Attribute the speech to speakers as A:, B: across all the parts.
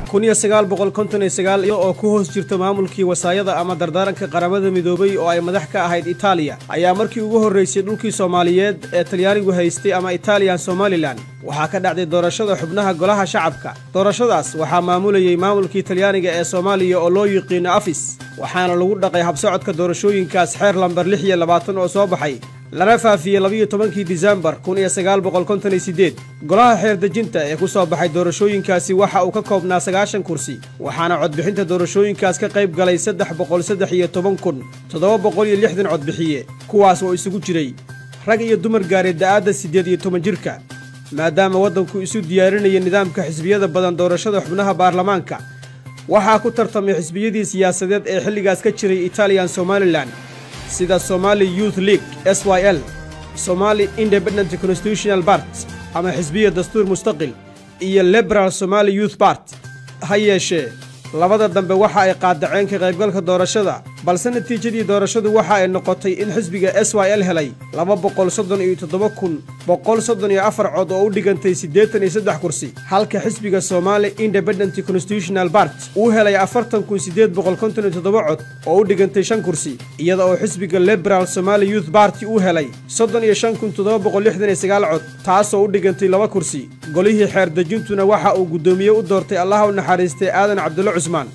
A: 1959 oo ku hoos jirta maamulkii wasaayada ama dardaaranka Qaramada Midoobay oo ay madax ka ahayd Itaaliya, ayaa markii ugu horreysay dhulkii Soomaaliyeed ee Talyaanigu haystay ama Italian Somaliland waxaa ka dhacday doorashada xubnaha golaha shacabka. Doorashadaas waxaa maamulayay maamulkii Talyaaniga ee Soomaaliya oo loo yiqiino AFIS, waxaana lagu dhaqay habsocodka doorashooyinkaas xeer lambar 26 oo soo baxay lana faafiyey 12kii Disembar 1958. Golaha xeerdejinta ee ku soo baxay doorashooyinkaasi waxa uu ka koobnaa 90 kursi, waxaana codbixinta doorashooyinkaas ka qayb galay 313,760 codbixiye, kuwaas oo isugu jiray rag iyo dumar gaaray da'aadda 18 jirka. Maadaama waddanku isu diyaarinaya nidaamka xisbiyada badan, doorashada xubnaha baarlamaanka waxaa ku tartamay xisbiyadii siyaasadeed ee xilligaas ka jiray Italian Somaliland, sida Somali Youth League SYL, Somali Independent Constitutional Party ama Xisbiya Dastuur Mustaqil, iyo Liberal Somali Youth Party. Ha yeeshee labada dambe waxa ay qaadaceen ka qaybgalka doorashada, balse natiijadii doorashadu waxa ay noqotay in xisbiga SYL helay 237,134 cod oo u dhigantay 83 kursi, halka xisbiga Somali Independent Constitutional Party uu helay 40,857 cod oo u dhigantay 5 kursi, iyada oo xisbiga Liberal Somali Youth Party uu helay 35,769 cod, taasoo u dhigantay 2 kursi. Golihii xeerdejintuna waxa uu guddoomiye u doortay Allaha u naxariistay Aadan Cabdulle Cusmaan.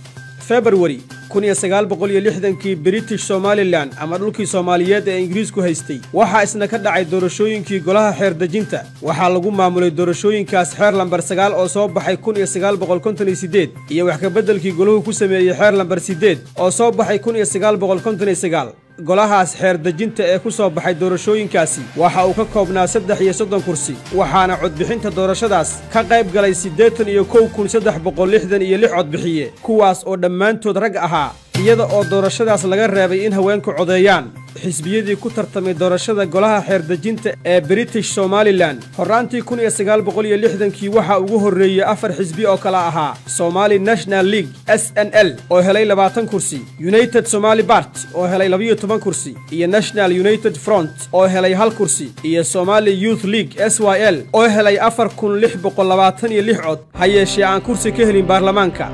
A: February 1960kii British Somaliland ama dhulkii Soomaaliyeed ee Ingiriisku haystay waxaa isna ka dhacay doorashooyinkii golaha xeerdejinta. Waxaa lagu maamulay doorashooyinkaas xeer lambar 9 oo soo baxay 1958 iyo wax ka beddelkii golahu ku sameeyey xeer lambar 8 oo soo baxay 1959. Golahaas xeerdejinta ee ku soo baxay doorashooyinkaasi waxa uu ka koobnaa 33 kursi, waxaana codbixinta doorashadaas ka qayb galay 81,366 codbixiye, kuwaas oo dhammaantood rag ahaa, iyada oo doorashadaas laga reebay in haweenku codeeyaan. Xisbiyadii ku tartamay doorashada golaha xeerdejinta ee British Somaliland horraantii 1960kii waxaa ugu horreeyey 4 xisbi oo kala ahaa Somali National League SNL oo helay 20 kursi, United Somali Party oo helay 12 kursi, iyo National United Front oo helay 1 kursi, iyo Somali Youth League SYL oo helay 4,626 cod, ha yeeshee aan kursi ka helin baarlamaanka.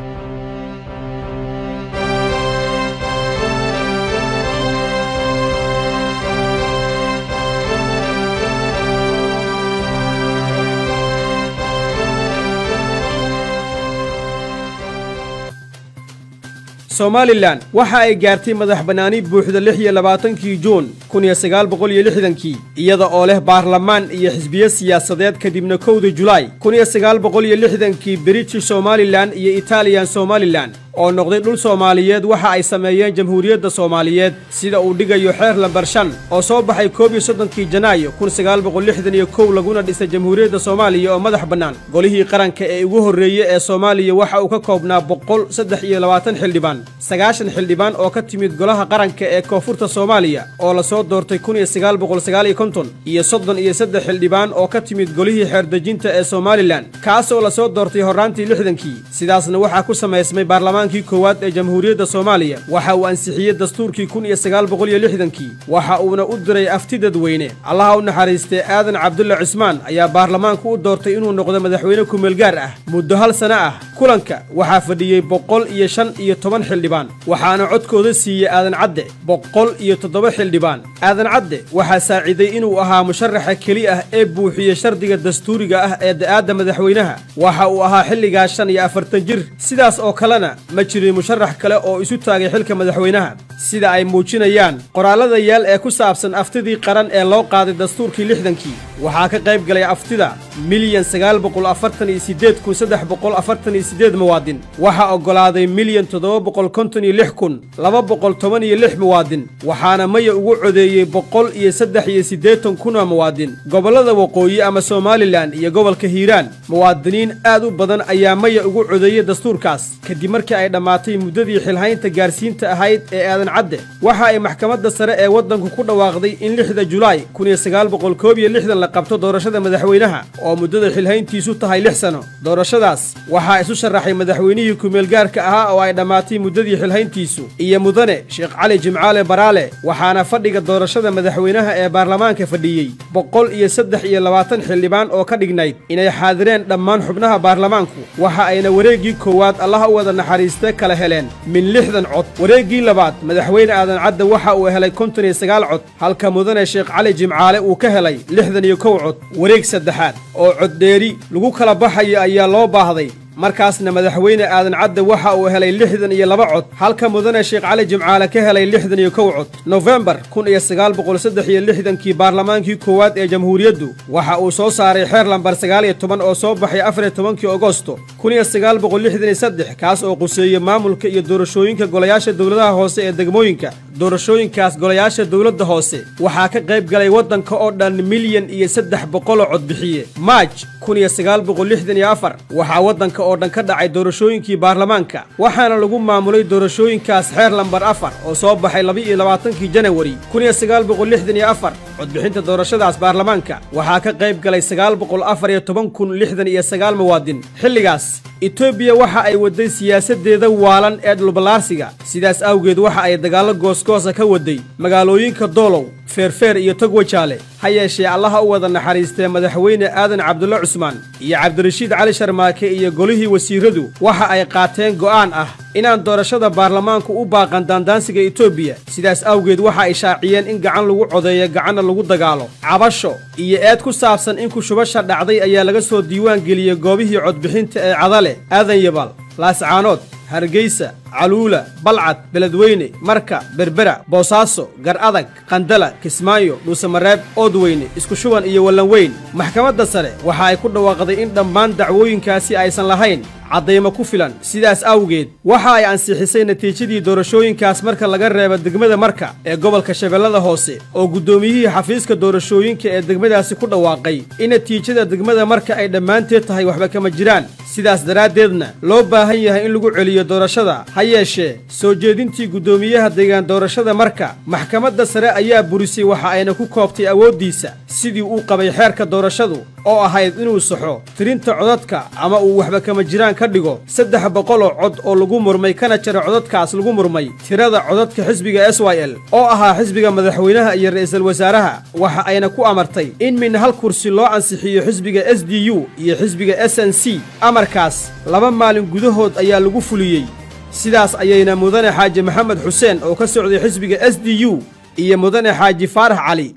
A: Somaliland waxa ay gaartay madax bannaani buuxda 26kii Juun 1960kii, iyada oo leh baarlamaan iyo xisbiyo siyaasadeed. Kadibna 1da Julaay 1960kii British Somaliland iyo Italian Somaliland oo noqday dhul Soomaaliyeed waxa ay sameeyeen Jamhuuriyadda Soomaaliyeed, sida uu dhigayo xeer lambar 5 oo soo baxay 31kii Janaayo 1961, laguna dhisay Jamhuuriyadda Soomaaliya oo madax bannaan. Golihii qaranka ee ugu horreeyey ee Soomaaliya waxa uu ka koobnaa 123 xildhibaan, 90 xildhibaan oo ka timid golaha qaranka ee Koonfurta Soomaaliya oo lasoo doortay 1959, iyo 33 xildhibaan oo ka timid golihii xeerdejinta ee Somaliland, kaasoo lasoo doortay horraantii 60kii. Sidaasna waxaa ku samaysmay baarlamaanka koowaad ee Jamhuuriyadda Soomaaliya. Waxa uu ansixiyey dastuurkii 1960kii, waxa uuna u diray afti dadweyne. Allaha u naxariistay Aadan Cabdulle Cismaan ayaa baarlamaanku u doortay inuu noqdo madaxweyne ku-meelgaar ah muddo 1 sano ah. Kulanka waxaa fadhiyey 115 xildhibaan, waxaana codkooda siiyey Aadan Cadde 107 xildhibaan. Aadan Cadde waxaa saaciiday inuu ahaa musharaxa keli ah ee buuxiyey shardiga dastuuriga ah ee da'aadda madaxweynaha. Waxa uu ahaa xilligaas 45 jir, sidaas oo kalena ma jirin musharax kale oo isu taagay xilka madaxweynaha. Sida ay muujinayaan qoraallada yaal ee ku saabsan aftidii qaran ee loo qaaday dastuurkii 60kii, waxaa ka qayb galay aftida 1,948,348 muwaadin. Waxaa oggolaaday 1,756,216 muwaadin, waxaana maya ugu codeeyey 183,000 oo muwaadin. Gobollada Waqooyi ama Somaliland iyo gobolka Hiiraan muwaadiniin aad u badan ayaa maya ugu codeeyey dastuurkaas. Kadib markii ay dhammaatay muddadii xilhaynta gaarsiinta ahayd ee Aadan Aadan Cadde, waxa ay maxkamadda sare ee waddanku ku dhawaaqday in 6 Julaay 1961 la qabto doorashada madaxweynaha oo muddada xilhayntiisu tahay 6 sano. Doorashadaas waxaa isu sharaxay madaxweynihii kumeelgaarka ahaa oo ay dhammaatay muddadii xilhayntiisu iyo mudane Sheekh Cali Jimcaale Baraale, waxaana fadhiga doorashada madaxweynaha ee baarlamaanka fadhiyey 123 xildhibaan oo ka dhignayd inay xaadireen dhammaan xubnaha baarlamaanku. Waxa ayna wareeggii koowaad, Allaha u wada naxariiste, kala heleen min 60 cod. Wareeggii labaad madaxweyne Aadan Cadde waxa uu helay 59 cod, halka mudane Sheekh Cali Jimcaale uu ka helay 61 cod. Wareeg saddexaad oo coddheeri lagu kala baxayo ayaa loo baahday, markaasna madaxweyne Aadan Cadde waxa uu helay 62 cod, halka mudane Sheekh Cali Jimcaale ka helay 61 cod. Nofembar 1963kii baarlamaankii koowaad ee jamhuuriyaddu waxa uu soo saaray xeer lambar 19 oo soo baxay 14kii Agosto 1963, kaas oo quseeyey maamulka iyo doorashooyinka golayaasha dowladaha hoose ee degmooyinka. Doorashooyinkaas golayaasha dowladda hoose waxaa ka qayb galay waddanka oo dhan 1,300,000 oo codbixiye. Maaj 1964 waxaa waddanka oo dhan ka dhacay doorashooyinkii baarlamaanka, waxaana lagu maamulay doorashooyinkaas xeer lambar 4 oo soo baxay 22kii Janawari 1964. Codbixinta doorashadaas baarlamaanka waxaa ka qayb galay 914,069 muwaadin. Xilligaas Etoobiya waxa ay waday siyaasaddeeda waalan ee dhulballaarsiga, sidaas awgeed waxa ay dagaallo goosgoosa ka waday magaalooyinka Doolow, Feerfeer iyo Togwajaale. Ha yeeshee, Allaha u wada naxariistee, madaxweyne Aadan Cabdulle Cusmaan iyo Cabdirashiid Cali Sharmaake iyo golihii wasiiradu waxa ay qaateen go'aan ah inaan doorashada baarlamaanku u baaqan daandaansiga Etoobiya. Sidaas awgeed waxa ay shaaciyeen in gacan lagu codeeyo, gacanna lagu dagaalo. Cabasho iyo eed ku saabsan in kushubasha dhacday ayaa laga soo diiwaan geliyey goobihii codbixinta ee Cadale, Aadan Yabal, Laascaanood, Hargeysa, Caluula, Balcad, Beledweyne, Marka, Berbera, Boosaaso, Gar Adag, Qandala, Kismaayo, Dhuusamareeb, Oodweyne, Isku Shuban iyo Wallanweyn. Maxkamadda sare waxa ay ku dhawaaqday in dhammaan dacwooyinkaasi aysan lahayn caddaymo ku filan, sidaas awgeed waxa ay ansixisay natiijadii doorashooyinkaas marka laga reebo degmada Marka ee gobolka Shabeellada Hoose, oo guddoomiyihii xafiiska doorashooyinka ee degmadaasi ku dhawaaqay in natiijada degmada Marka ay dhammaanteed tahay waxba kama jiraan, sidaas daraaddeedna loo baahan yahay in lagu celiyo doorashada. Ha yeeshee, soo jeedintii guddoomiyaha deegaan doorashada Marka maxkamadda sare ayaa burisay, waxa ayna ku koobtay awooddiisa sidii uu qabay xeerka doorashadu oo ahayd inuu saxo tirinta codadka ama uu waxba kama jiraan ka dhigo 300 oo cod oo lagu murmay, kana jaro codadkaas lagu murmay tirada codadka xisbiga SYL oo ahaa xisbiga madaxweynaha iyo ra'iisul wasaaraha. Waxa ayna ku amartay in min hal kursi loo ansixiyo xisbiga SDU iyo xisbiga SNC. Amarkaas 2 maalin gudahood ayaa lagu fuliyey. Sidaas ayayna mudane Xaaji Maxamed Xuseen oo ka socday xisbiga SDU iyo mudane Xaaji Faarax Cali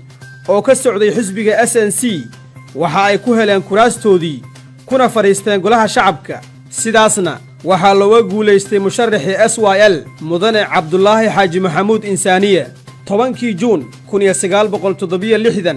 A: oo ka socday xisbiga SNC waxa ay ku heleen kuraastoodii kuna fadhiisteen golaha shacabka. Sidaasna waxaa looga guulaystay musharaxii SYL mudane Cabdulaahi Xaaji Maxamuud Insaaniye. 10kii Juun 1967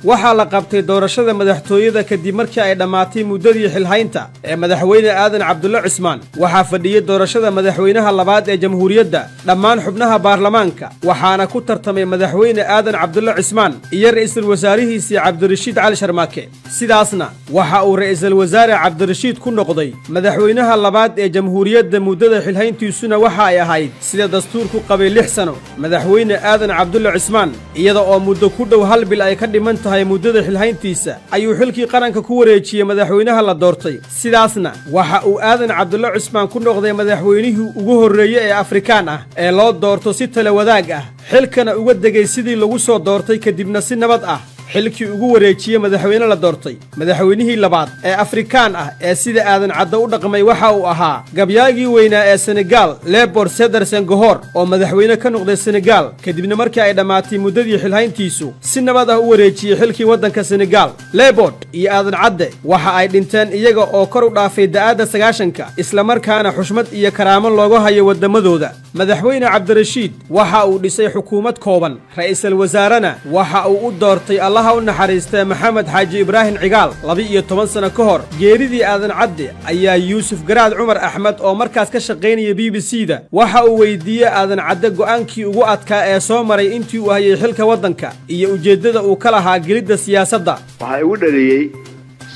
A: waxaa la qabtay doorashada madaxtooyada kadib markii ay dhammaatay muddadii xilhaynta ee madaxweyne Aadan Cabdulle Cusmaan. Waxaa fadhiyey doorashada madaxweynaha labaad ee jamhuuriyadda dhammaan xubnaha baarlamaanka, waxaana ku tartamay madaxweyne Aadan Cabdulle Cusmaan iyo ra'iisul wasaarihiisii Cabdirashiid Cali Sharmaake. Sidaasna waxa uu ra'iisul wasaare Cabdirashiid ku noqday madaxweynaha labaad ee jamhuuriyadda, muddada xilhayntiisuna waxa ay ahayd sida dastuurku qabay 6 sano. Madaxweyne Aadan Cabdulle Cusmaan, iyada oo muddo ku dhow hal bil ay ka dhiman tahay muddada xilhayntiisa, ayuu xilkii qaranka ku wareejiyey madaxweynaha la doortay. Sidaasna waxa uu Aadan Cabdulle Cusmaan ku noqday madaxweynihii ugu horreeye ee Afrikaan ah ee loo doorto si tala wadaag ah, xilkana uga degay sidii lagu soo doortay, kadibna si nabad ah xilkii ugu wareejiyey madaxweyne la doortay. Madaxweynihii labaad ee Afrikaan ah ee sida Aadan Cadde u dhaqmay waxa uu ahaa gabyaagii weynaa ee Senegaal, Lebor Seder Sengohor, oo madaxweyne ka noqday Senegaal, kadibna markii ay dhammaatay muddadii xilhayntiisu si nabad ah u wareejiyey xilkii waddanka Senegaal. Lebord iyo Aadan Cadde waxa ay dhinteen iyaga oo kor u dhaafay da'aadda 90-ka, islamarkaana xushmad iyo karaamo looga hayo waddamadooda. Madaxweyne Cabdirashiid waxa uu dhisay xukuumad kooban, ra'iisul wasaarena waxa uu u doortay, Allaha u naxariistee, Maxamed Xaaji Ibraahim Cigaal. 12 sano ka hor geeridii Aadan Cadde ayaa Yuusuf Garaad Cumar Axmed oo markaas ka shaqaynaya BBC da waxa uu weydiiyey Aadan Cadde go'aankii ugu adkaa ee soo maray intii uu hayay xilka waddanka iyo ujeeddada uu ka lahaa gelidda siyaasadda.
B: Waxaa igu dhaliyey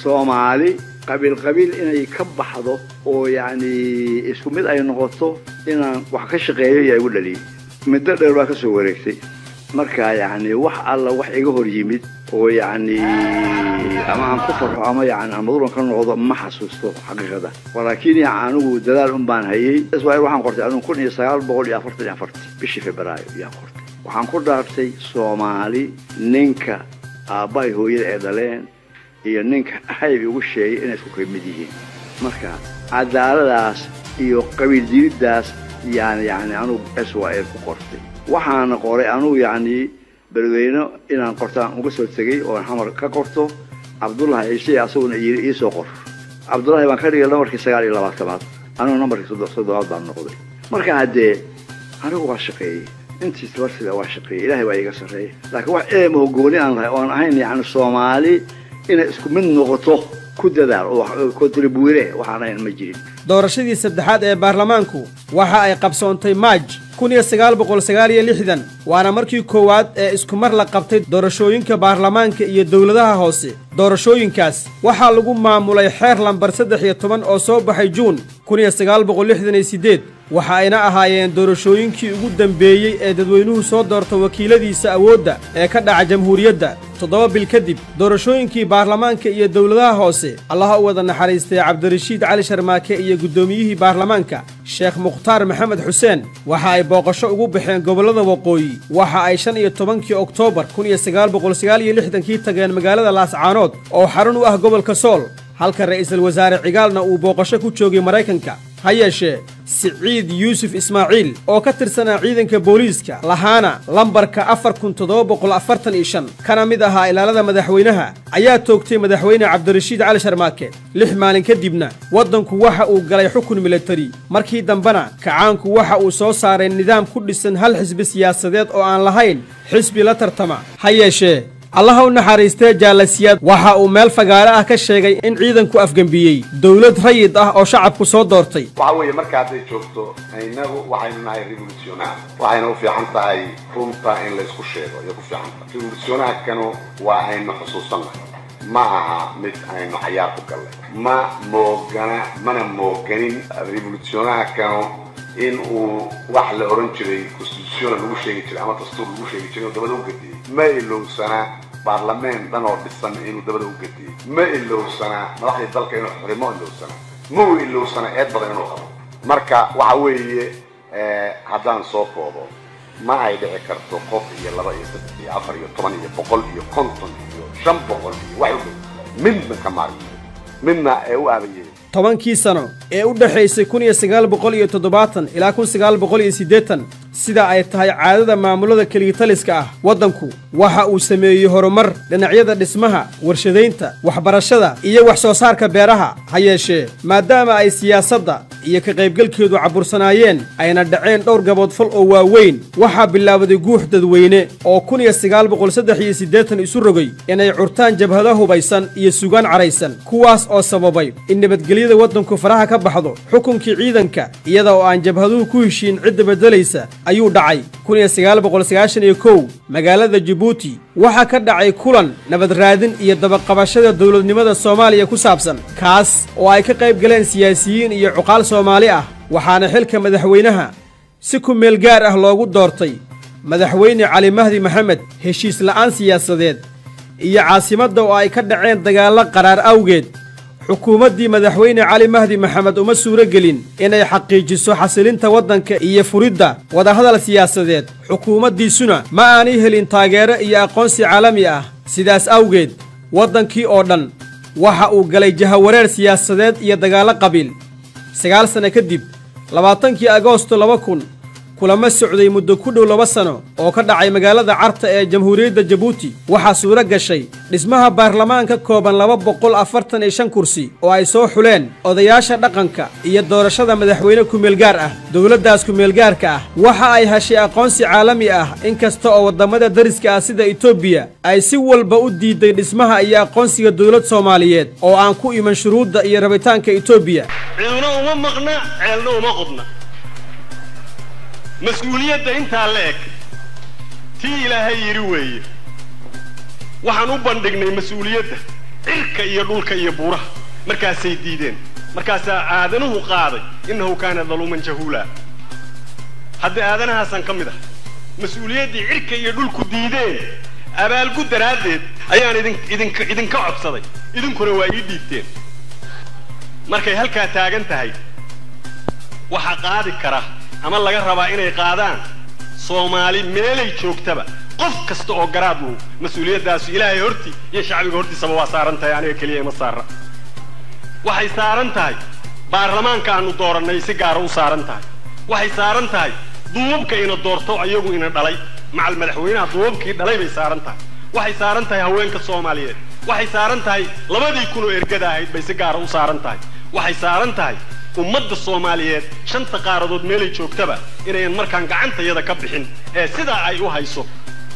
B: Soomaali qabiil qabiil inay ka baxdo oo yacni isku mid ay noqoto, inaan wax ka shaqeeyo ayaa igu dhaliyey. Muddo dheer baa ka soo wareegtay. Marka yacni wax alla wax iga hor yimid oo yacni ama aan ku farxo ama yacni aan maduran ka noqdo ma xasuusto xaqiiqada, walaakiin yani anigu dadaal un baan hayay. SYL waxaan qortay anigu 1944 bishii Febraayo ayaan qortay. Waxaan ku dhaartay Soomaali ninka aabbahay hooyada ay dhaleen iyo ninka hayb igu sheegay inay isku ka mid yihiin. Marka cadaaladaas iyo qabiil diiddaas yani anugu SYL ku qortay. Waxaana qoray anugu yacni Beledweyne inaan qortaan uga soo tegey oon Xamar ka qorto. Cabdullahi Ciise asaguna yiri iisoo qor. Cabdullahi baan ka dhigay nambarkii 29aad, anugu nambarkii 30aad baan noqday. Marka haddee anigu waa shaqeeyey intiis barsida, waa shaqeeyey, Ilaahay baa iiga sarreeya, laakiin wax eemaho gooni aan lahay oon ahayn yacni Soomaali inay isku mid noqoto ku dadaal oo contribuire waxaan ahayn ma jirin.
A: Doorashadii saddexaad ee baarlamaanku waxa ay qabsoontay Maaj 1969, waana markii koowaad ee isku mar la qabtay doorashooyinka baarlamaanka iyo dowladaha hoose. Doorashooyinkaas waxaa lagu maamulay xeer lambar 13 oo soo baxay Juun 1968, waxa ayna ahaayeen doorashooyinkii ugu dambeeyey ee dadweynuhu soo doorto wakiiladiisa awoodda ee ka dhaca jamhuuriyadda. 7 bil kadib doorashooyinkii baarlamaanka iyo dowladaha hoose, Allaha u wada naxariistay Cabdirashiid Cali Sharmaake iyo guddoomiyihii baarlamaanka Sheekh Mukhtaar Maxamed Xuseen waxa ay booqasho ugu baxeen gobollada waqooyi. Waxa ay 15kii Oktoobar 1969kii tageen magaalada Laascaanood oo xarun u ah gobolka Sool, halka ra'iisul wasaare Cigaalna uu booqasho ku joogay Maraykanka. Ha yeeshee Siciid Yuusuf Ismaaciil oo ka tirsanaa ciidanka booliiska, lahaana lambarka 4745, kana mid ahaa ilaalada madaxweynaha, ayaa toogtay madaxweyne Cabdirashiid Cali Sharmaake. 6 maalin kadibna waddanku waxa uu galay xukun milatari. Markii dambena kacaanku waxa uu soo saaray nidaam ku dhisan hal xisbi siyaasadeed oo aan lahayn xisbi la tartama. Ha yeeshee Allaha u naxariistee Jaalasiyaad waxa uu meel fagaare ah ka sheegay in ciidanku afgembiyey dowlad rayid ah oo shacabku soo doortay.
C: Waxa weeye marka hadday joogto inagu waxaynu nahay revolutionaar, waxayna u fiican tahay runta in laysku sheego ayay ku fiican tahay. Revolutionaarkanu waa aynu xusuusannahay, ma aha mid aynu cayaar ku gallay. Ma moogana mana mooganin revolutionaarkanu in uu wax la oran jiray constitutional lagu sheegi jiray ama dastuur lagu sheegi jiray oo dabada u gadiyey. Ma ilowsana baarlameen dhan oo dhisan inuu dabada u gadiyey. Ma ilowsana madaxdii dalka inuu xurimo ilowsana. Ma uu ilowsana eed badan inuu qabo. Marka waxa weeye haddaan soo koobo, ma ay dhici karto qof iyo 2 iyo 3 iyo 4 iyo 10 iyo 100 iyo 50 iyo 500 iyo wax u dhow midna ka maarmi midna ee u aabayeen.
A: 10kii sano ee u dhexaysay 1970 ilaa 1980, sida ay tahay caadada maamulada keligitaliska ah, waddanku waxa uu sameeyey horumar dhinacyada dhismaha, warshadaynta, waxbarashada iyo wax soo saarka beeraha. Ha yeeshee maadaama ay siyaasadda iyo ka qaybgalkeedu cabursanaayeen, ayna dhaceen dhowr gaboodfal oo waaweyn, waxaa bilaabaday guux dadweyne oo 1983 isu rogay inay curtaan jabhado hubaysan iyo sugaan caraysan, kuwaas oo sababay in nabadgelyada waddanku faraha ka baxdo. Xukunkii ciidanka, iyada oo aan jabhaduhu ku heshiin cidda beddelaysa, ayuu dhacay. 1991 magaalada Jabuuti waxaa ka dhacay kulan nabad raadin iyo dabaqabashada dowladnimada Soomaaliya ku saabsan, kaas oo ay ka qayb galeen siyaasiyiin iyo cuqaal Soomaali ah, waxaana xilka madaxweynaha si ku meel gaar ah loogu doortay madaxweyne Cali Mahdi Maxamed. Heshiis la'aan siyaasadeed iyo caasimadda oo ay ka dhaceen dagaallo qaraar awgeed, xukuumaddii madaxweyne Cali Mahdi Maxamed uma suuro gelin inay xaqiijiso xasilinta waddanka iyo furidda wadahadal siyaasadeed. Xukuumaddiisuna ma aanay helin taageero iyo aqoonsi caalami ah. Sidaas awgeed waddankii oo dhan waxa uu galay jahawareer siyaasadeed iyo dagaallo qabiil. 9 sano kadib, 20kii Agoosto 2000, kulamo socday muddo ku dhow 2 sano oo ka dhacay magaalada Carta ee Jamhuuriyadda Jabuuti, waxaa suuro gashay dhismaha baarlamaan ka kooban 245 kursi oo ay soo xuleen odayaasha dhaqanka iyo doorashada madaxweyne kumeelgaar ah. Dowladdaas kumeelgaarka ah waxa ay heshay aqoonsi caalami ah, inkasta oo waddamada dariska ah sida Etoobiya ay si walba u diiday dhismaha iyo aqoonsiga dowlad Soomaaliyeed oo aan ku iman shuruudda iyo rabitaanka Etoobiya.
D: Ciduna uma maqna, ceelna uma qodna. Mas-uuliyadda intaa la eg tii Ilaahay yidhi weeye. Waxaan u bandhignay mas-uuliyadda cirka iyo dhulka iyo buuraha, markaasay diideen, markaasaa aadanuhu qaaday innahu kaana daluuman jahuula. Hadda aadanahaasaan ka mid ah. Mas-uuliyaddii cirka iyo dhulku diideen abaalgud daraaddeed ayaan idinka codsaday, idinkuna waa ii dhiibteen. Markay halkaa taagan tahay, waxaa qaadi kara ama laga rabaa inay qaadaan Soomaali meelay joogtaba, qof kasta oo garaad uu mas-uuliyaddaasu Ilaahay hortii iyo shacbiga hortiisaba waa saaran tahay, aniga keliya ima saara. Waxay saaran tahay baarlamaanka aanu doorannay, si gaara u saaran tahay. Waxay saaran tahay duubabka ina doorto, ayagu ina dhalay, macal madaxweynaha duubabkii dhalay bay saaran tahay. Waxay saaran tahay haweenka Soomaaliyeed. Waxay saaran tahay 2,000 oo ergada ahayd bay si gaara u saaran tahay. Waxay saaran tahay ummadda Soomaaliyeed shanta qaaradood meelay joogtaba inayan markaan gacantayada ka bixin ee sidaa ay u hayso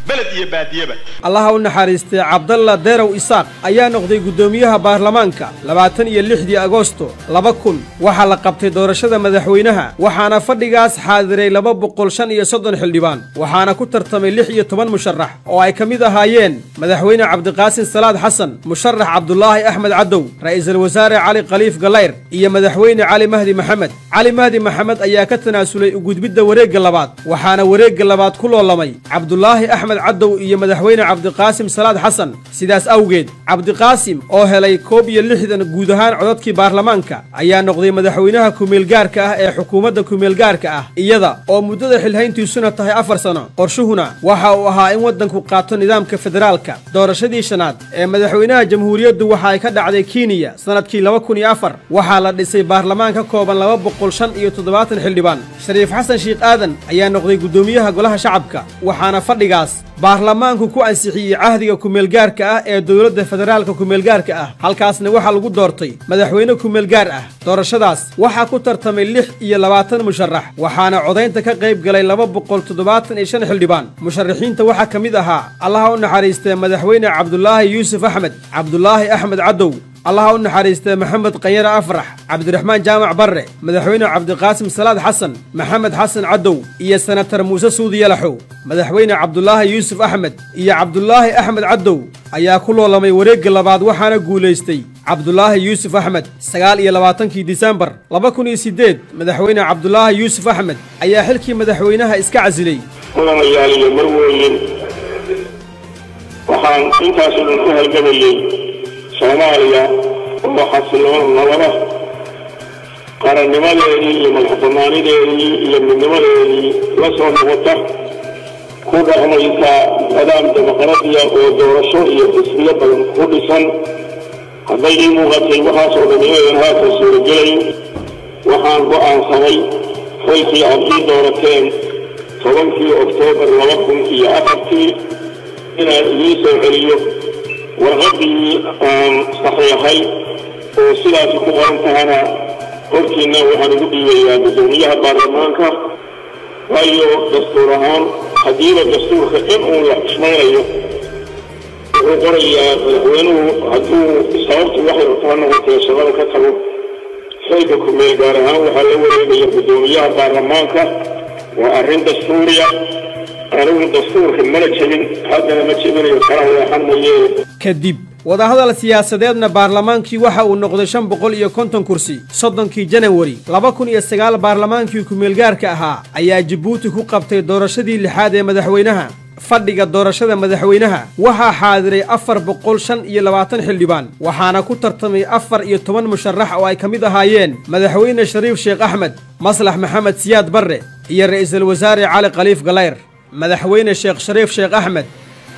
D: beled iyo baadiyaba.
A: Allaha u naxariistay Cabdalla Derow Isaaq ayaa noqday guddoomiyaha baarlamaanka. 26-dii Agoosto 2000 waxaa la qabtay doorashada madaxweynaha, waxaana fadhigaas xaadiray 235 xildhibaan, waxaana ku tartamay 16 musharax oo ay ka mid ahaayeen madaxweyne Cabdiqaasin Salaad Xasan, musharax Cabdulaahi Axmed Cadow, ra'iisul wasaare Cali Khaliif Galayr iyo madaxweyne Cali Mahdi Maxamed. Cali Mahdi Maxamed ayaa ka tanaasulay u gudbidda wareegga labaad, waxaana wareegga labaad ku loolamay Cabdulaahi Axmed Cadow iyo madaxweyne Cabdiqaasim Salaad Xasan. Sidaas awgeed, Cabdiqaasim oo helay 61 guud ahaan codadkii baarlamaanka ayaa noqday madaxweynaha kumeelgaarka ah ee xukuumadda kumeelgaarka ah, iyada oo muddada xilhayntiisuna tahay 4 sano. Qorshuhuna waxa uu ahaa in waddanku qaato nidaamka federaalka. Doorashadii shanaad ee madaxweynaha jamhuuriyaddu waxa ay ka dhacday Kenya sannadkii 2004. Waxaa la dhisay baarlamaan ka kooban 275 xildhibaan. Shariif Xasan Sheikh Aadan ayaa noqday guddoomiyaha golaha shacabka, waxaana fadhigaas baarlamaanku ku ansixiyey cahdiga kumeelgaarka ah ee dowladda federaalka kumeelgaarka ah. Halkaasna waxaa lagu doortay madaxweyne kumeelgaar ah. Doorashadaas waxaa ku tartamay 26 musharax, waxaana codaynta ka qayb galay 275 xildhibaan. Musharaxiinta waxaa ka mid ahaa Allaha u naxariistay madaxweyne Cabdulaahi Yuusuf Axmed, Cabdulaahi Axmed Cadow, Allaha u naxariistay Maxamed Qanyare Afrax, Cabdiraxmaan Jaamac Barre, madaxweyne Cabdiqaasim Salaad Xasan, Maxamed Xasan Cadow iyo senatar Muuse Suudi Yalaxow. Madaxweyne Cabdulaahi Yuusuf Axmed iyo Cabdulaahi Axmed Cadow ayaa ku loolamay wareegga labaad, waxaana guulaystay Cabdulaahi Yuusuf Axmed. 29-kii Disembar 2008 madaxweyne Cabdulaahi Yuusuf Axmed ayaa xilkii madaxweynaha iska casilay.
E: Mudanayaal iyo marweyn, waxaan intaasoo dhan ku halgamayey Soomaaliya oo xasiloon, nabada, qarannimadeedii iyo madaxbanaanideedii iyo midnimadeedii la soo noqota, ku dhaqmaysa nidaam dimuqraadiya oo doorasho iyo xisbiyo badan ku dhisan. Hadday ii muuqatay waxaasoo dhan inayan haatan suurogelayn, waxaan go'aansamay xilkii aad ii doorateen 10-kii Oktoobar 2004-tii inaan idiin soo celiyo warqaddii aan saxiixay oo sidaasi ku qoran tahana hortiinna waxaan ugu dhiibayaa guddoomiyaha baarlamaanka. Waayo, dastuur ahaan, haddiiba dastuurka in uu la xushmaynayo, wuxuu qorayaa madaxweynuhu hadduu sababtu waxay rabto ha noqotee shaqada ka tago, xilka kumeel gaar ahaan waxaa la wareegaya guddoomiyaha baarlamaanka. Waa arrin dastuuriya. Anigu dastuurka mana jebin, haddana ma jebinayo, kana weexan mayee.
A: Kadib wadahadal siyaasadeedna baarlamaankii waxa uu noqday 550 kursi. 30-kii Janawari 2009 baarlamaankii kumeelgaarka ahaa ayaa Jabuuti ku qabtay doorashadii lixaad ee madaxweynaha. Fadhiga doorashada madaxweynaha waxaa xaadiray 425 xildhibaan, waxaana ku tartamay 14 musharax oo ay ka mid ahaayeen madaxweyne Shariif Sheekh Axmed, Maslax Maxamed Siyaad Barre iyo ra'iisul wasaare Cali Khaliif Galayr. Madaxweyne Sheekh Shariif Sheekh Axmed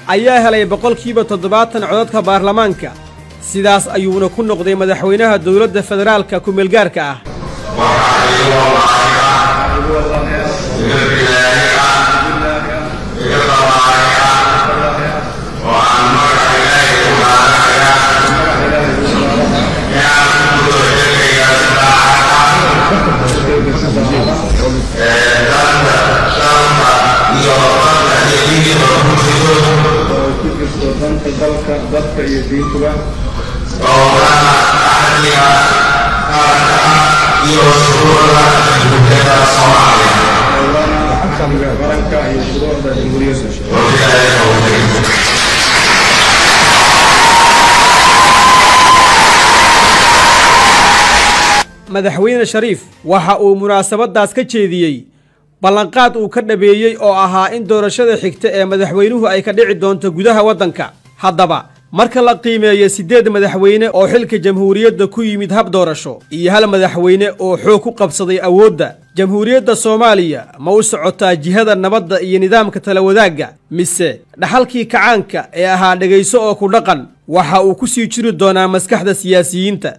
A: ayaa helay 70% codadka baarlamaanka, sidaas ayuuna ku noqday madaxweynaha dowladda federaalka kumeelgaarka ah.
F: Danta dalka, dadka iyo diintuba,
G: dowlaha axdiga qaranka ah iyo shuruucda Jamhuuriyadda Soomaaliya,
F: dowlana axdiga qaranka iyo shuruucda jamhuuriyadda.
G: Wabilaahi tawfiiq.
A: Madaxweyne Shariif waxa uu munaasabaddaas ka jeediyey Ballanqaad uu ka dhabeeyey oo ahaa in doorashada xigta ee madaxweynuhu ay ka dhici doonto gudaha waddanka. Haddaba, marka la qiimeeyo 8 madaxweyne oo xilka jamhuuriyadda ku yimid hab doorasho iyo 1 madaxweyne oo xoog ku qabsaday awoodda, jamhuuriyadda Soomaaliya ma u socotaa jihada nabadda iyo nidaamka tala wadaagga, mise dhaxalkii kacaanka ee ahaa dhegayso oo ku dhaqan waxa uu ku sii jiri doonaa maskaxda siyaasiyiinta?